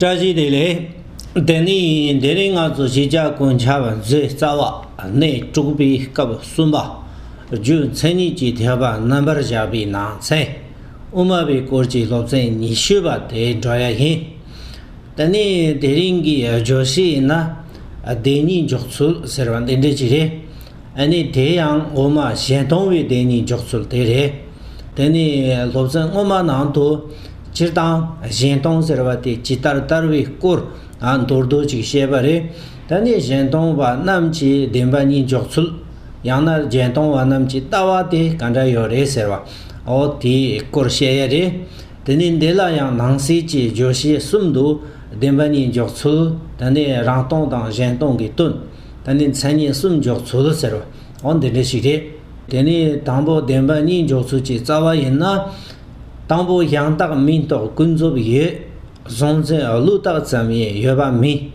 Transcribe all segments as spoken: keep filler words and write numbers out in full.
བཀྲ་ཤིས་བདེ་ལེགས། དེ་ནས་དེ་རིང་ང་ཚོ་ཤེས་བྱ་དཀོན་ཁྱབ་མཛོད་རྩ་བ་གནས་དྲུག་པའི་སྐབས་གསུམ་པ། རྒྱུ་མཚན་ཉིད་ཀྱི་ཐེག་པ་རྣམ་པར་བཞག་པའི་ནང་ཚན། དབུ་མ་པའི་སྐོར་གྱི་སློབ་ཚན་ཉི་ཤུ་པ་དེ་འགྲོ་ཡ་ཡིན། དེ་ནས་དེ་རིང་གི་བརྗོད་གཞི་ཡིན་ན། བདེན་གཉིས་འཇོག་ཚུལ་ཟེར་བ་འདི་འདྲ་ཅིག་རེད། ཨ་ནི་དེ་ཡང་དབུ་མ་གཞན་སྟོང་པའི་བདེན་གཉིས་འཇོག་ཚུལ་དེ་རེད། དེ་ནི་སློབ་ཚན་སྔོན་མ་ནང་དུ་སྤྱིར་བཏང་གཞན་སྟོང་ཟེར་བ་དེ་ཇི་ལྟར་ལྟར་བའི་སྐོར་མདོར་བསྡུས་ཅིག་བཤད་པ་རེད། དེ་ནི་གཞན་སྟོང་པ་རྣམས་ཀྱི་བདེན་པ་གཉིས་འཇོག་ཚུལ། ཡང་ན་གཞན་སྟོང་པ་རྣམས་ཀྱི་ལྟ་བ་དེ་ག་འདྲ་ཡོད་རེད་ཟེར་བ། འོ་དེའི་སྐོར་བཤད་ཡ་རེད། དེ་ནི་འདི་ལ་ཡང་ནང་གསེས་ཀྱི་བརྗོད་གཞི་གསུམ་དུ་བདེན་པ་གཉིས་འཇོག་ཚུལ། དེ་ནི་རང་སྟོང་དང་གཞན་སྟོང་གི་དོན། དེ་ནི་མཚན་ཉིད་གསུམ་འཇོག་ཚུལ་ཟེར་བ། འོ་འདི་འདྲ་ཞིག་རེད། དེ་ནི་དང་པོ་བདེན་པ་གཉིས་འཇོག་ཚུལ་གྱི་རྩ་བ་ཡིན་ན། དང་པོ་ཡང་དག་མིང་རྟོགས་ཀུན་རྫོབ་ཡོད། གཟུང་འཛིན་བློས་བཏགས་ཙམ་ཡང་ཡོད་པ་མིན།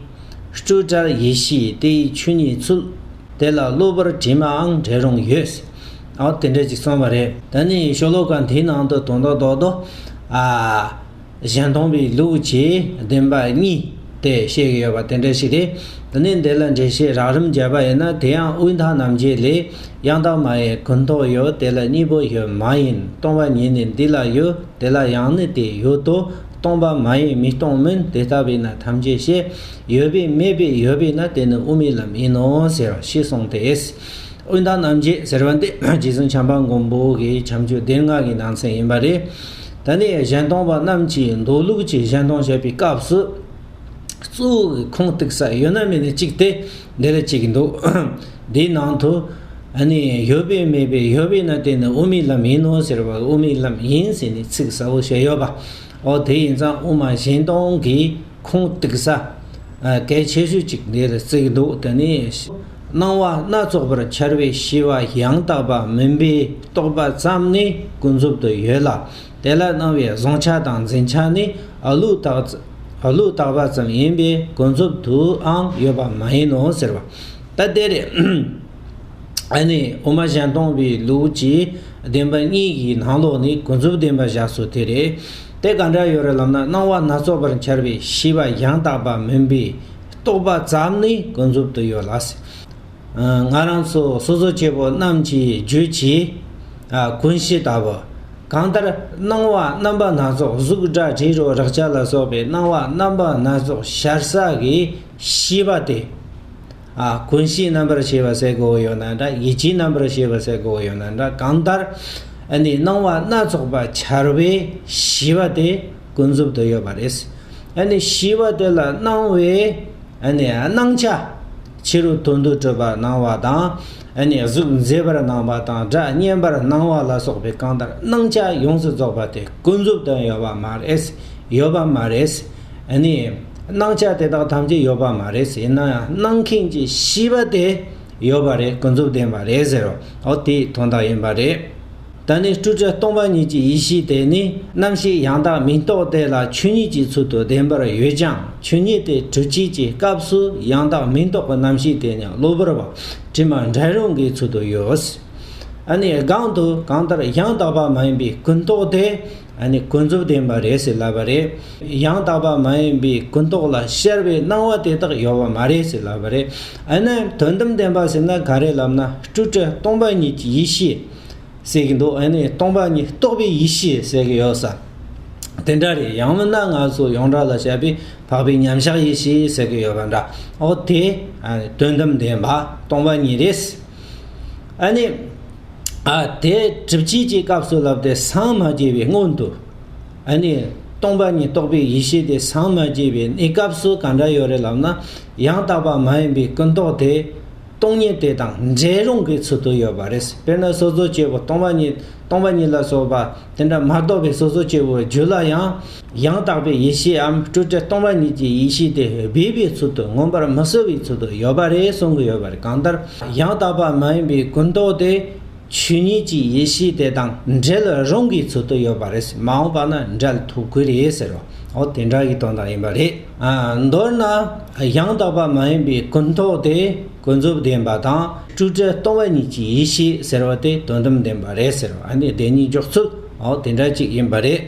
སྤྲོས་བྲལ་ཡེ་ཤེས་དེ་ཡི་ཆོས་ཉིད་ཚུལ། དེ་ལ་གློ་བུར་དྲི་མའང་བྲལ་རུང་ཡོད། འོ་དེ་འདྲ་ཅིག་གསུངས་པ་རེད། ད་ནི་ཤོ་ལོ་ཀ་འདིའི་ནང་དུ་དོན་དག་རྡོག་རྡོག་ཨ། གཞན་སྟོང་པའི་ལུགས་ཀྱི་བདེན་པ་གཉིས་དེ་བཤད་ཀྱི་ཡོད་པ་དེ་འདྲ་ཞིག་རེད། དེ་ནས་འདི་ལ་འགྲེལ་བཤད་རགས་རིམ་བརྒྱབ་པ་ཡིན་ན། དེ་ཡང་དབུས་མཐའ་རྣམ་འབྱེད་ལས། ཡང་དག་མ་ཡིན་ཀུན་རྟོག་ཡོད། དེ་ལ་གཉིས་པོ་ཡོད་མ་ཡིན། སྟོང་པ་ཉིད་ནི་འདི་ལ་ཡོད། དེ་ལ་ཡང་ནི་དེ་ཡོད་དོ། སྟོང་པ་མ་ཡིན་མི་སྟོང་མིན། དེ་ལྟ་བས་ན་ཐམས་ཅད་བཤད། ཡོད་པས་མེད་པས་ཡོད་པས་ན་དེ་ནི་དབུ་མའི་ལམ་ཡིན་ནོ་ཟེར་ཞེས་གསུངས་ཏེ། དབུས་མཐའ་རྣམ་འབྱེད་ཟེར་བ་འདི་རྗེ་བཙུན་བྱམས་པ་མགོན་པོ་གི་བྱམས་ཆོས་སྡེ་ལྔ་གི་ནང་ཚན་ཡིན་པ་རེད། ད་ནི་གཞན་སྟོང་པ་རྣམས་ཀྱིས་མདོ་ལུགས་ཀྱི་གཞན་སྟོང་བཤད་པའི་སྐབས་སུ། གཙོ་བོ་གི་ཁུངས་གཏུགས་ས་ཡོད་ན་མེད་ན་གཅིག་དེ་འདི་ལ་གཅིག་འདུག་འདིའི་ནང་དུ་ཨ་ནི་ཡོད་པས་མེད་པས་ཡོད་པས་ན་དེ་ནི་དབུ་མའི་ལམ་ཡིན་ནོ་ཟེར་བ། དབུ་མའི་ལམ་ཡིན་ཟེར་ནས་ཚིག་གསལ་བོ་བཤད་ཡོད་པ། འོ་དེ་ཡིན་ཙང་དབུ་མ་གཞན་སྟོང་གི་ཁུངས་གཏུགས་ས་གལ་ཆེ་ཤོས་གཅིག་འདི་ལ་བརྩི་གི་འདུག་དེ་ནི་སྣང་བ་སྣ་ཚོགས་པར་འཆར་བའི་ཤེས་པ་ཡང་དག་པ་མིན་པའི་རྟོག་པ་ཙམ་ནི་ཀུན་རྫོབ་ཏུ་ཡོད་ལ། དེ་ལ་སྣང་བའི་གཟུང་བྱ་དང་འཛིན་བྱ་ནི་བློས་བཏགས་བློས་བཏགས་པ་ཙམ་ཡིན་པས་ཀུན་རྫོབ་ཏུའང་ཡོད་པ་མ་ཡིན་ནོ་ཟེར་བ། ད་དེ་རེད། ཨ་ནི་དབུ་མ་གཞན་སྟོང་པའི་ལུགས་ཀྱི་བདེན་པ་གཉིས་ཀྱི་ནང་ལོགས་ནས་ཀུན་རྫོབ་བདེན་པ་བཞག་སྲོལ་དེ་རེད། དེ་ག་འདྲ་ཡོད་རེད་ལབ་ན། སྣང་བ་སྣ་ཚོགས་པར་འཆར་བའི་ཤེས་པ་ཡང་དག་པ་མིན་པའི་རྟོག་པ་ཙམ་ནི་ཀུན་རྫོབ་ཏུ་ཡོད་ལ། ང་རང་ཚོ་སོ་སོ་སྐྱེ་བོ་རྣམས་ཀྱི་རྒྱུད་ཀྱི་ཀུན་གཞི་ལྟ་བུ། གང་ལྟར་སྣང་བ་རྣམ་པ་སྣ་ཚོགས། གཟུགས་སྒྲ་དྲི་རོ་རེག་བྱ་ལ་སོགས་པའི་སྣང་བ་རྣམ་པ་སྣ་ཚོགས་ཤར་ས་གི་ཤེས་པ་དེ། ཨ། ཀུན་གཞིའི་རྣམ་པར་ཤེས་པ་ཟེར་དགོས་ཡོད་ན་འདྲ། ཡིད་ཀྱི་རྣམ་པར་ཤེས་པ་ཟེར་དགོས་ཡོད་ན་འདྲ། གང་ལྟར་ཨ་ནི་སྣང་བ་སྣ་ཚོགས་པ་འཆར་བའི་ཤེས་པ་དེ་ཀུན་རྫོབ་ཏུ་ཡོད་པ་རེད། ཨ་ནི་ཤེས་པ་དེ་ལ་སྣང་བའི་ཨ་ནི་སྣང་ཆ། ཕྱི་རོལ་དོན་དུ་གྲུབ་པ་སྣང་བ་དང་། ཨ་ནི་གཟུགས་མཛེས་པར་སྣང་བ་དང་། སྒྲ་སྙན་པར་སྣང་བ་ལ་སོགས་པའི་གང་ལྟར་སྣང་ཆ་ཡོངས་སུ་རྫོགས་པ་དེ་ཀུན་རྫོབ་ཏུ་ཡོད་པ་མ་རེད། ཡོད་པ་མ་རེད། ཨ་ནི། སྣང་ཆ་དེ་དག་ཐམས་ཅད་ཡོད་པ་མ་རེད། ཡིན་ན་ཡང་སྣང་མཁན་གྱི་ཤེས་པ་དེ་ཡོད་པ་རེད། ཀུན་རྫོབ་བདེན་པ་རེད་ཟེར་རོ། འོ་དེའི་དོན་དག་ཡིན་པ་རེད། ད་ནི་སྤྲོས་བྲལ་སྟོང་པ་ཉིད་ཀྱི་ཡེ་ཤེས་དེ་ནི་རྣམ་ཤེས་ཡང་དག་མིང་རྟོགས་དེ་ལ་ཆོས་ཉིད་ཀྱི་ཚུལ་དུ་བདེན་པར་ཡོད་ཀྱང་། ཆོས་ཉིད་དེ་གྲུབ་བྱེད་ཀྱི་སྐབས་སུ་ཡང་དག་མིང་རྟོགས་ཀྱི་རྣམ་ཤེས་དེ་ནི་གློ་བུར་བ་དྲི་མ་བྲལ་རུང་གི་ཚུལ་དུ་ཡོད། ཨ་ནི་གང་དུ་གང་ལྟར་ཡང་དག་པ་མ་ཡིན་པའི་ཀུན་རྟོག་དེ། ཨ་ནི་ཀུན་རྫོབ་བདེན་པ་རེད་ཟེར་ལབ་པ་རེད། ཡང་དག་པ་མ་ཡིན་པའི་ཀུན་རྟོག་ལ་ཤར་བའི་སྣང་བ་དེ་དག་ཡོད་པ་མ་རེད་ཟེར་ལབ་པ་རེད། ཨ་ནི་དོན་དམ་བདེན་པ་ཟེར་ན་ག་རེ་ལབ་ན། སྤྲོས་བྲལ་སྟོང་པ་ཉིད་ཀྱི་ཡེ་ཤེས་ཟེར་གྱི་འདུག་ཨ་ནི་སྟོང་པ་ཉིད་རྟོགས་པའི་ཡེ་ཤེས་ཟེར་གྱི་ཡོད་ས། དེ་འདྲ་རེད། ཡང་མིན་ན་ང་ཚོ་ཡོངས་གྲགས་ལ་བཤད་པའི་འཕགས་པའི་མཉམ་གཞག་ཡེ་ཤེས་ཟེར་གྱི་ཡོད་པ་འདྲ། འོ་དེ་ཨ་ནི་དོན་དམ་བདེན་པ་སྟོང་པ་ཉིད་རེད། ཨ་ནི། ཨ། དེ་གྲུབ་བྱེད་ཀྱི་སྐབས་སུ་ལབ་སྟེ་སངས་མ་རྒྱས་པའི་སྔོན་དུ། ཨ་ནི། སྟོང་པ་ཉིད་རྟོགས་པའི་ཡེ་ཤེས་དེ་སངས་མ་རྒྱས་པའི་གནས་སྐབས་སུ་ག་འདྲ་ཡོད་རེད་ལབ་ན། ཡང་དག་པ་མ་ཡིན་པའི་ཀུན་རྟོག་དེ། སྟོང་ཉིད་དེ་དང་འབྲལ་རུང་གི་ཚུལ་དུ་ཡོད་པ་རེད། དཔེར་ན་སོ་སོ་སྐྱེ་བོ་སྟོང་པ་ཉིད། སྟོང་པ་ཉིད་ལ་སོགས་པ་དེ་འདྲ་མ་རྟོགས་པའི་སོ་སོ་སྐྱེ་བོའི་རྒྱུད་ལ་ཡང་། ཡང་དག་པའི་ཡེ་ཤེས་འམ་སྤྲོས་བྲལ་སྟོང་པ་ཉིད་ཀྱི་ཡེ་ཤེས་དེ་སྦས་པའི་ཚུལ་དུ་མངོན་པར་མི་གསལ་བའི་ཚུལ་དུ་ཡོད་པ་རེད་གསུང་གི་ཡོད་པ་རེད། གང་ལྟར་ཡང་དག་པ་མ་ཡིན་པའི་ཀུན་རྟོག་དེ་ཆོས་ཉིད་ཀྱི་ཡེ་ཤེས་དེ་དང་འབྲལ་རུང་གི་ཚུལ་དུ་ཡོད་པ་རེད། མ་འོངས་པ་ན་འབྲལ་ཐུབ་ཀྱི་རེད་ཟེར་བ། འོ་དེ་འདྲ་གི་དོན་དག་ཡིན་པ་རེད། ཨ། མདོར་ན་ཡང་དག་པ་མ་ཡིན་པའི་ཀུན་རྟོག་དེ་ཀུན་རྫོབ་བདེན་པ་དང་། སྤྲོས་བྲལ་སྟོང་པ་ཉིད་ཀྱི་ཡེ་ཤེས་ཟེར་བ་དེ་དོན་དམ་བདེན་པ་རེད་ཟེར་བ། ཨ་ནི་བདེན་གཉིས་འཇོག་ཚུལ། འོ་དེ་འདྲ་ཅིག་ཡིན་པ་རེད།